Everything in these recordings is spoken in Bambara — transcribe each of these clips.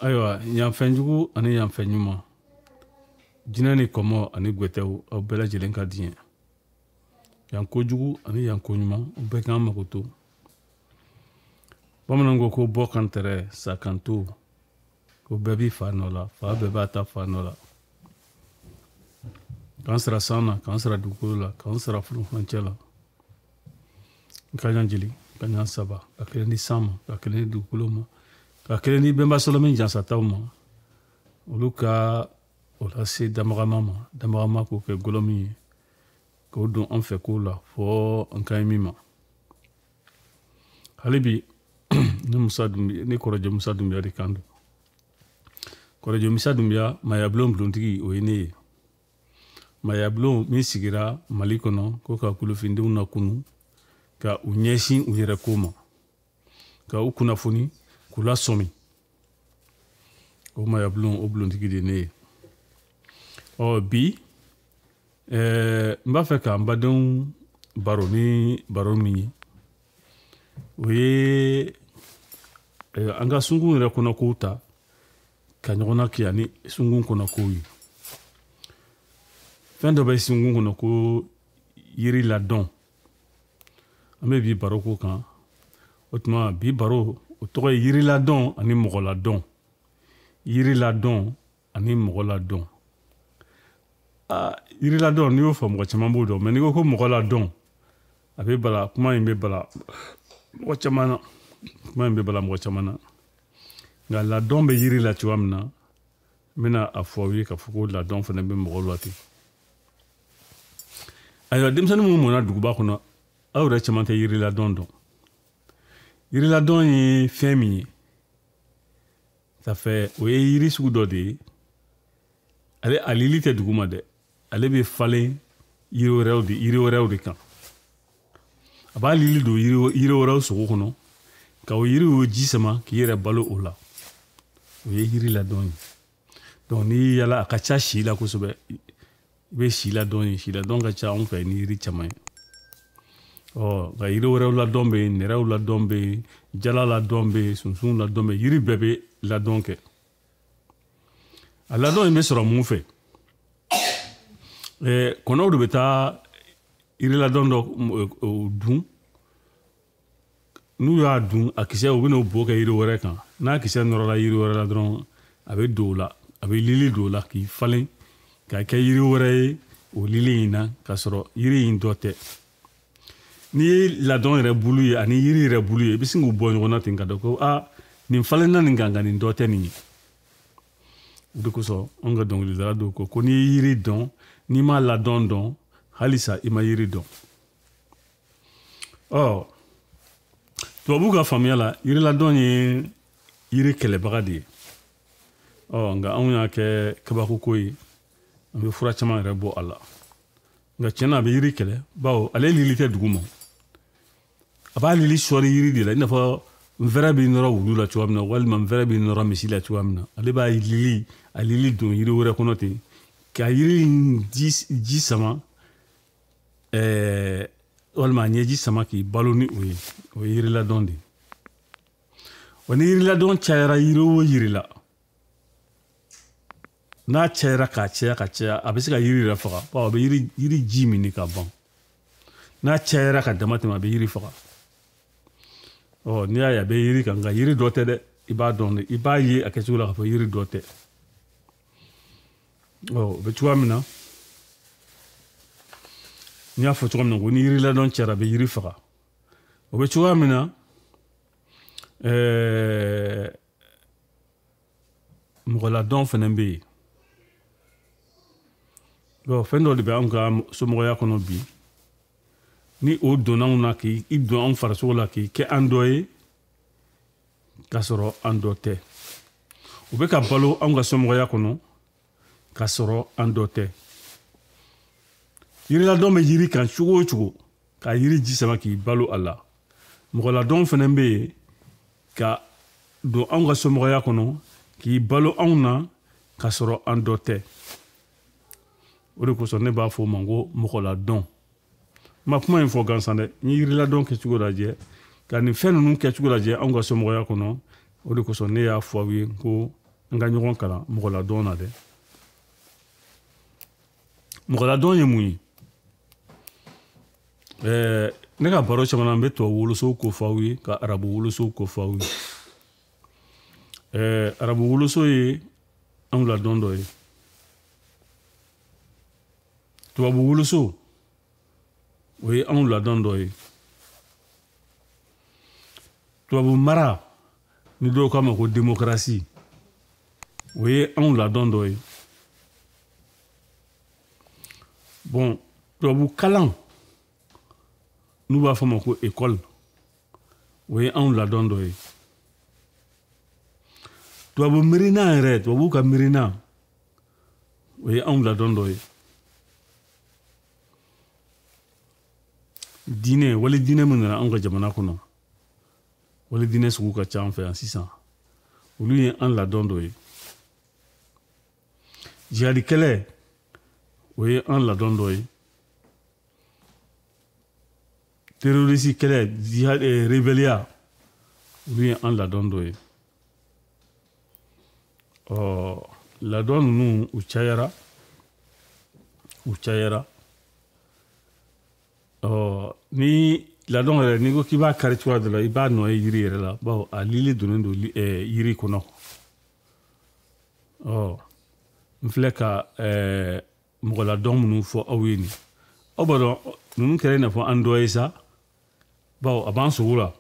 Ayiwa, yanfɛnjugu ani yanfɛn ɲuman, jinɛ ni kɔmɔ ani gwɛtɛw, aw bɛɛ lajɛlen ka diɲɛ. Yan kojugu ani yan ko ɲuman, aw bɛɛ k'an mago to. Bamananw ko ko bɔ kan tɛrɛ, sa kan to, ko bɛɛ b'i fa nɔ la, fa bɛɛ b'a ta fa nɔ la. K'an sara san na, k'an sara dugukolo la, k'an sara furufurancɛ la. N ka ɲan jeli, ka ɲan saba, ka kelen di san ma, ka kelen di dugukolo ma, ka kelen di bɛnba Sɔlɔmin jansataw ma, olu ka o lase damagama ma, damagama k'o kɛ gɔlɔmi ye, k'o don an fɛ kow la fɔ an ka ɲi min ma. Hali bi ni Musa Dunbiya, ni kɔrɔjɛ Musa Dunbiya de kan don. Kɔrɔjɛ Musa Dunbiya, mayabulon bulontigi, o ye ne ye. Mayabulon min sigira Mali kɔnɔ ko ka kulufindenw nakunu, ka u ɲɛsin u yɛrɛ ko ma, ka u kunnafoni, k'u lasɔmi. O mayabulon, o bulontigi de ye ne ye. Ɔ bi n b'a fɛ k'an badenw baro ni baro min ye, o ye an ka sunkun yɛrɛ kɔnɔkow ta ka ɲɔgɔn nakiya ni sunkun kɔnɔkow ye. Fɛn dɔ bɛ sunkun kɔnɔ ko yiri ladɔn. An bɛ bi baro k'o kan. O tuma bi baro, o tɔgɔ ye yiri ladɔn ani mɔgɔ ladɔn. Yiri ladɔn ani mɔgɔ ladɔn. Yiri ladɔn, n'i y'o fɔ mɔgɔ caman b'o dɔn, mɛ n'i ko ko mɔgɔ ladɔn, a bɛ bala, kuma in bɛ bala mɔgɔ caman na. Kuma in bɛ bala mɔgɔ caman na. Nka ladɔn bɛ yiri la cogoya min na, n bɛna a fɔ aw ye k'a fɔ ko ladɔn fana bɛ mɔgɔw la ten. Ayiwa, denmisɛnnin minnu mɔnna duguba kɔnɔ, aw yɛrɛ caman tɛ yiri ladɔn dɔn. Yiri ladɔn ye fɛn min ye, ça fait o ye yiri sugu dɔ de ye. Ale a lili tɛ dugu ma dɛ, ale bɛ falen yiri wɛrɛw de kan. A b'a lili don yiri wɛrɛw sogo kɔnɔ, ka o yiriw ji sama k'i yɛrɛ balo o la. O ye yiri ladɔn ye. Donc n'i yala, a ka ca si la kosɛbɛ, i bɛ si ladɔn ye. Si ladɔn ka ca anw fɛ ni yiri caman ye. Ɔ nka yiri wɛrɛw ladɔn bɛ yen, nɛrɛw ladɔn bɛ yen, jala ladɔn bɛ yen, sunsunw ladɔn bɛ yen, yiri bɛɛ bɛ ladɔn kɛ. A ladɔn in bɛ sɔrɔ mun fɛ? Kɔnɔw de bɛ taa yiri ladɔn dɔ dun. N'u y'a dun, a kisɛ, u bɛ n'o bo kɛ yiri wɛrɛ kan. N'a kisɛ nɔrɔla yiri wɛrɛ la dɔrɔn, a bɛ don o la, a bɛ lili don o la k'i falen k'a kɛ yiri wɛrɛ ye o lili in na, k'a sɔrɔ yiri in dɔ tɛ. N'i ye ladɔn yɛrɛ bulu ye ani yiri yɛrɛ bulu ye, i bɛ sin k'u bɔ ɲɔgɔn na ten ka dɔn ko aa, nin falenna nin kan, nka nin dɔ tɛ nin ye. O de kosɔn anw ka dɔnkilidala dɔw ko ko n'i ye yiri dɔn, n'i ma ladɔn dɔn, halisa i ma yiri dɔn. Ɔ tubabuw ka faamuya la, yiri ladɔn ye yiri kɛlɛbaga de ye. Ɔ nka anw y'a kɛ kabako ye, an bɛ fura caman yɛrɛ bɔ a la. Nka tiɲɛna a bɛ yiri kɛlɛ, bawo ale lili tɛ dugu ma. A b'a lili sɔɔri yiri de la, i n'a fɔ nfɛrɛ bɛ nɔrɔ wulu la cogoya min na, walima nfɛrɛ bɛ nɔrɔ misi la cogoya min na. Ale b'a lili, a lili don yiri wɛrɛ kɔnɔ ten, ka yiri in ji sama, walima a ɲɛji sama k'i balo ni o ye. O ye yiri ladɔn de ye. Wa ni yiri ladɔn cayara yiri o yiri la, n'a cayara k'a caya ka caya, a bɛ se ka yiri yɛrɛ faga, bawo a bɛ yiri ji min ka ban. N'a cayara ka dama tɛmɛ, a bɛ yiri faga. Ɔ n'i y'a ye a bɛ yiri kan, nka yiri dɔ tɛ dɛ, i b'a dɔn dɛ, i b'a ye a kɛcogo la k'a fɔ yiri dɔ tɛ. Ɔ o bɛ cogoya min na, n y'a fɔ cogo min na ko ni yiri ladɔn cayara, a bɛ yiri faga. O bɛ cogoya min na, mɔgɔ ladɔn fana bɛ yen. Bon, fɛn dɔ de bɛ anw ka somɔgɔya kɔnɔ bi, ni o donna anw na k'i don anw farisogo la k'i kɛ an dɔ ye, k'a sɔrɔ an dɔ tɛ. U bɛ ka balo anw ka somɔgɔya kɔnɔ k'a sɔrɔ an dɔ tɛ. Yiri ladɔn bɛ yiri kan cogo o cogo, ka yiri ji sama k'i balo a la. Mɔgɔ ladɔn fana bɛ yen ka don anw ka somɔgɔya kɔnɔ k'i balo anw na k'a sɔrɔ an dɔ tɛ. O de kosɔn ne b'a fɔ o ma ko mɔgɔ ladɔn. N ma kuma in fɔ gansan dɛ, n ye yiri ladɔn kɛcogo lajɛ, ka nin fɛn ninnu kɛcogo lajɛ anw ka somɔgɔya kɔnɔ. O de kosɔn ne y'a fɔ aw ye ko An ka ɲɔgɔn kalan mɔgɔ ladɔn na dɛ. Mɔgɔ ladɔn ye mun ye? Ne ka baro caman na, n bɛ tubabu wolosow ko fɔ aw ye, ka arabu wolosow ko fɔ aw ye. Arabu woloso ye anw ladɔn dɔ ye. Tubabu woloso, o ye anw ladɔn dɔ ye. Tubabu mara, ni dɔw k'a ma ko démocratie, o ye anw ladɔn dɔ ye. Bon, tubabu kalan, n'u b'a fɔ ma ko école, o ye anw ladɔn dɔ ye. Tubabu miirina yɛrɛ, tubabu ka miirina, o ye anw ladɔn dɔ ye. Diinɛ, wali diinɛ min nana anw ka jamana kɔnɔ, wali diinɛ sugu ka ca an fɛ yan sisan, olu ye an ladɔn dɔ ye. Jihadi kɛlɛ, o ye an ladɔn dɔ ye. Terroriste kɛlɛ, jihad, rebelliya, olu ye an ladɔn dɔ ye. Ɔ, ladɔn ninnu, u cayara, u cayara. Ɔ, ni ladɔn yɛrɛ, n'i ko k'i b'a kari cogoya dɔ la, i b'a nɔ ye yiri yɛrɛ la, bawo a lili donnen don yiri kɔnɔ. Ɔ, n filɛ ka mɔgɔ ladɔn minnu fɔ aw ye nin, aw b'a dɔn ninnu kɛra i n'a fɔ an dɔ ye sa, bawo a b'an sogo la,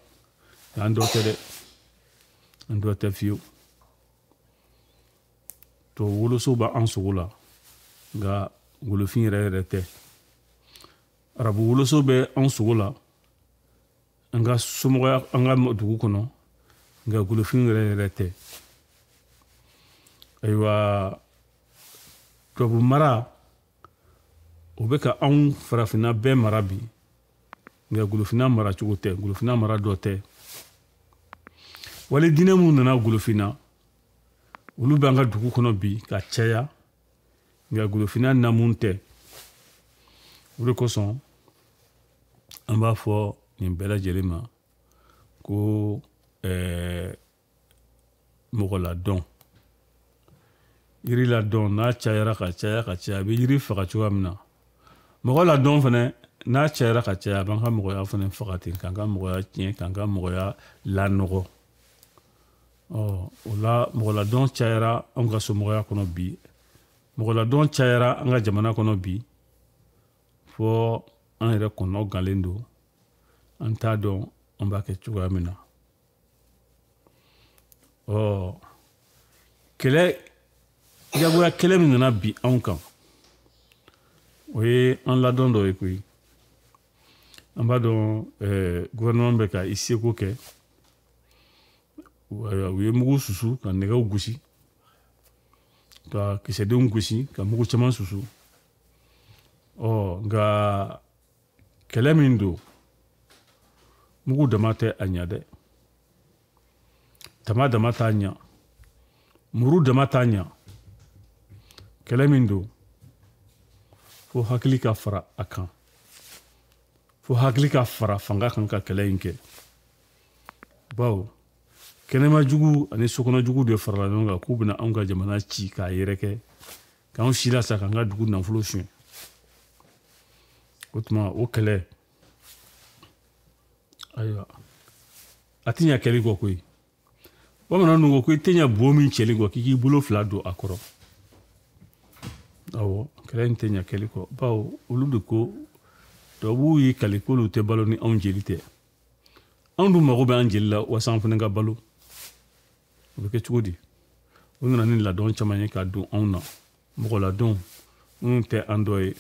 nka an dɔ tɛ dɛ, an dɔ tɛ fiyewu. Tubabu woloso b'an sogo la, nka golofin yɛrɛ yɛrɛ tɛ. Arabu woloso bɛ an sogo la, an ka somɔgɔya, an ka dugu kɔnɔ, nka golofin yɛrɛ yɛrɛ tɛ. Ayiwa, tubabu mara, o bɛ ka anw farafinna bɛɛ mara bi, nka golofinna mara cogo tɛ, golofinna mara dɔ tɛ. Wali diinɛ minnu nana golofinna, olu b'an ka dugu kɔnɔ bi ka caya, nka golofinna namu tɛ. O de kosɔn an b'a fɔ nin bɛɛ lajɛlen ma ko mɔgɔ ladɔn. Yiri ladɔn, n'a cayara ka caya ka caya, a bɛ yiri faga cogoya min na, mɔgɔ ladɔn fɛnɛ, n'a cayara ka caya, a b'an ka mɔgɔya fɛnɛ faga ten, k'an ka mɔgɔya tiɲɛ, k'an ka mɔgɔya lanɔgɔ. Ɔ, o la mɔgɔ ladɔn cayara anw ka somɔgɔya kɔnɔ bi, mɔgɔ ladɔn cayara an ka jamana kɔnɔ bi, fɔ an yɛrɛ kɔnɔ galen don, an t'a dɔn an b'a kɛ cogoya min na. Ɔ, kɛlɛ, jagoya kɛlɛ min nana bi anw kan, o ye an ladɔn dɔ ye koyi. An b'a dɔn gouvernement bɛ ka i seko kɛ. U ye mugu susu, ka nɛgɛw gosi, ka kisɛdenw gosi, ka mugu caman susu. Ɔ, nka kɛlɛ min don, mugu dama tɛ a ɲɛ dɛ, tama dama t'a ɲɛ, muru dama t'a ɲɛ. Kɛlɛ min don, fo hakili ka fara a kan, fo hakili ka fara fanga kan ka kɛlɛ in kɛ, bawo kɛnɛma jugu ani sokɔnɔ jugu de farala ɲɔgɔn kan k'u bɛna anw ka jamana ci k'a yɛrɛkɛ, k'anw si lasa, k'an ka dugu nafolo suɲɛ. O tuma, o kɛlɛ, ayiwa, a tɛ ɲɛ kɛli kɔ koyi. Bamananw ko ko i tɛ ɲɛ bo min cɛli kɔ, k'i k'i bolo fila don a kɔrɔ. Awɔ, kɛlɛ in tɛ ɲɛ kɛli kɔ, bawo olu de ko, tubabuw y'i kali k'olu tɛ balo ni anw jeli tɛ. Anw dun mago bɛ an jeli la walasa an fana ka balo. O bɛ kɛ cogo di? U nana ni ladɔn caman ye ka don anw na, mɔgɔ ladɔn minnu tɛ an dɔ ye.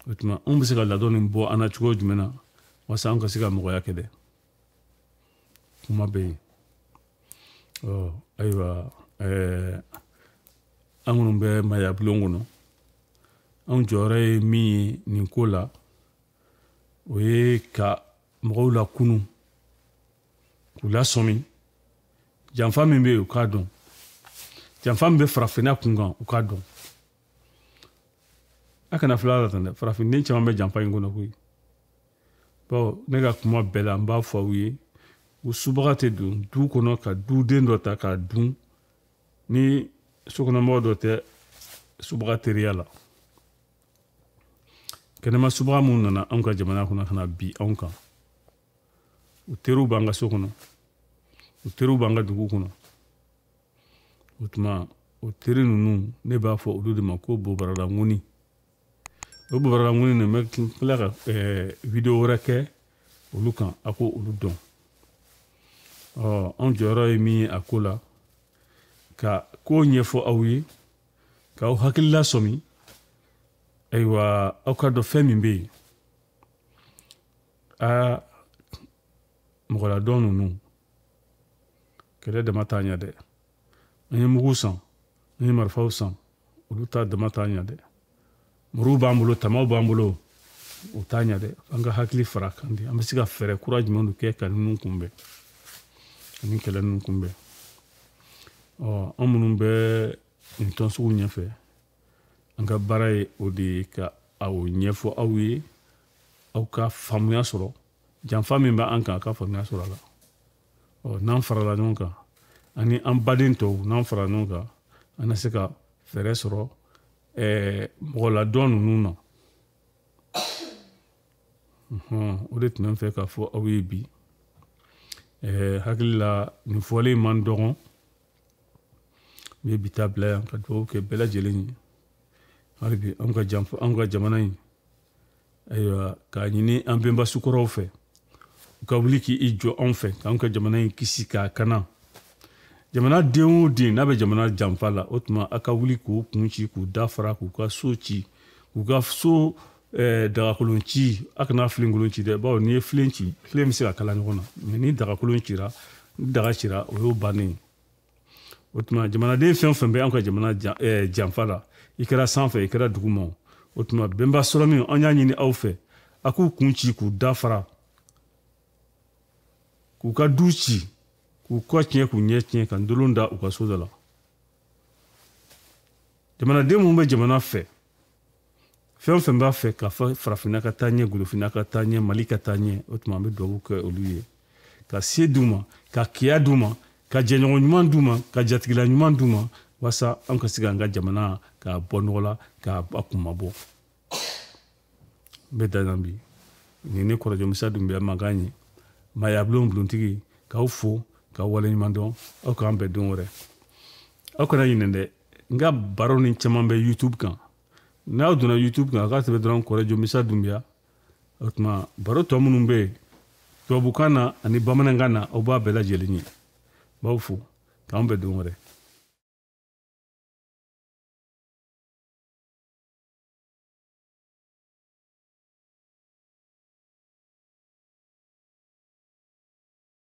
O tuma, anw bɛ se ka ladɔn nin bɔ an na cogo jumɛn na walasa an ka se ka mɔgɔya kɛ dɛ? Kuma bɛ yen. Ɔ, ayiwa, an minnu bɛ maaya bulon kɔnɔ, anw jɔyɔrɔ ye min ye nin ko la, o ye ka mɔgɔw lakunu, k'u lasɔmi janfa min bɛ yen, u k'a dɔn janfa min bɛ farafinna kun kan, u k'a dɔn. A kana fila la tan dɛ, farafinden caman bɛ janfa in kɔnɔ koyi. Bawo ne ka kuma bɛɛ la, n b'a fɔ aw ye ko subaga tɛ don du kɔnɔ ka duden dɔ ta k'a dun. Ni sokɔnɔmɔgɔ dɔ tɛ subaga teriya la, kɛnɛma subaga minnu nana anw ka jamana kɔnɔ ka na bi anw kan, u teriw b'an ka so kɔnɔ, u teriw b'an ka dugu kɔnɔ. O tuma o teri ninnu, ne b'a fɔ olu de ma ko bobarala ŋuni. O bobarala ŋuni nin, n bɛ tila ka video wɛrɛ kɛ olu kan, a ko olu dɔn. Ɔ, anw jɔyɔrɔ ye min ye a ko la, ka ko ɲɛfɔ aw ye, k'aw hakili lasɔmi. Ayiwa, aw ka dɔn fɛn min bɛ yen. Aa, mɔgɔladɔn ninnu, kɛlɛ dama t'a ɲɛ dɛ. An ye mugu san, an ye marifaw san, olu ta dama t'a ɲɛ dɛ. Muruw b'an bolo, tamaw b'an bolo, o t'a ɲɛ dɛ. An ka hakili fara kan de, an bɛ se ka fɛɛrɛ kura jumɛn de kɛ ka ninnu kunbɛn, ani kɛlɛ ninnu kunbɛn. Ɔ, an minnu bɛ nin tɔn sugu ɲɛfɛ, an ka baara ye o de ye, ka aw ɲɛfɔ aw ye, aw ka faamuya sɔrɔ janfa min bɛ an kan, a ka faamuya sɔrɔ a la. Ɔ, n'an farala ɲɔgɔn kan, ani an baden tɔw, n'an farala ɲɔgɔn kan, an na se ka fɛɛrɛ sɔrɔ mɔgɔladɔn ninnu na. O de tun bɛ n fɛ k'a fɔ aw ye bi. Hakili la nin fɔlen man dɔgɔn. N bɛ bi ta bila yan ka dugawu kɛ bɛɛ lajɛlen ye. Hali bi anw ka janfa, anw ka jamana in, ayiwa, k'a ɲini an bɛnba sukɔrɔw fɛ, u ka wuli k'i jɔ anw fɛ, k'anw ka jamana in kisi k'a kana. Jamana den o den n'a bɛ jamana janfa la, o tuma a ka wuli k'u kun ci, k'u da fara, k'u ka so ci, k'u ka so dagakolon ci. A kana filenkolon ci dɛ, bawo n'i ye filen ci, filen bɛ se ka kala ɲɔgɔn na, mɛ ni dagakolon cira, ni daga cira, o y'o bannen ye. O tuma jamanaden fɛn o fɛn bɛ an ka jamana janfa la, i kɛra sanfɛ, i kɛra duguma, o tuma bɛnba sɔrɔ min, an y'a ɲini aw fɛ, a k'u kun ci, k'u da fara, k'u ka du ci, k'u kɔ tiɲɛ, k'u ɲɛ tiɲɛ, ka ndolon da u ka so da la. Jamanaden minnu bɛ jamana fɛ, fɛn o fɛn b'a fɛ ka fɔ farafinna ka taa ɲɛ, golofinna ka taa ɲɛ, Mali ka taa ɲɛ, o tuma an bɛ dugawu kɛ olu ye, ka se d'u ma, ka kiya d'u ma, ka jɛɲɔgɔn ɲuman d'u ma, ka jatigila ɲuman d'u ma, walasa an ka se k'an ka jamana k'a bɔ nɔgɔ la, k'a kunmabɔ. N bɛ dan yan bi. Nin ne kɔrɔjɔ Musa Dunbiya mankan ye, maaya bulon bulontigi, k'aw fo, k'aw waleɲuman dɔn. Aw k'an bɛn don wɛrɛ. Aw kana ɲinɛ dɛ, n ka baro ni caman bɛ YouTube kan. N'aw donna YouTube kan, a k'a sɛbɛn dɔrɔn Kɔrɔjɔ Musa Dunbiya. O tuma baro tɔ minnu bɛ yen tubabukan na ani bamanankan na, aw b'a bɛɛ lajɛlen ye. N b'aw fo, k'an bɛn don wɛrɛ.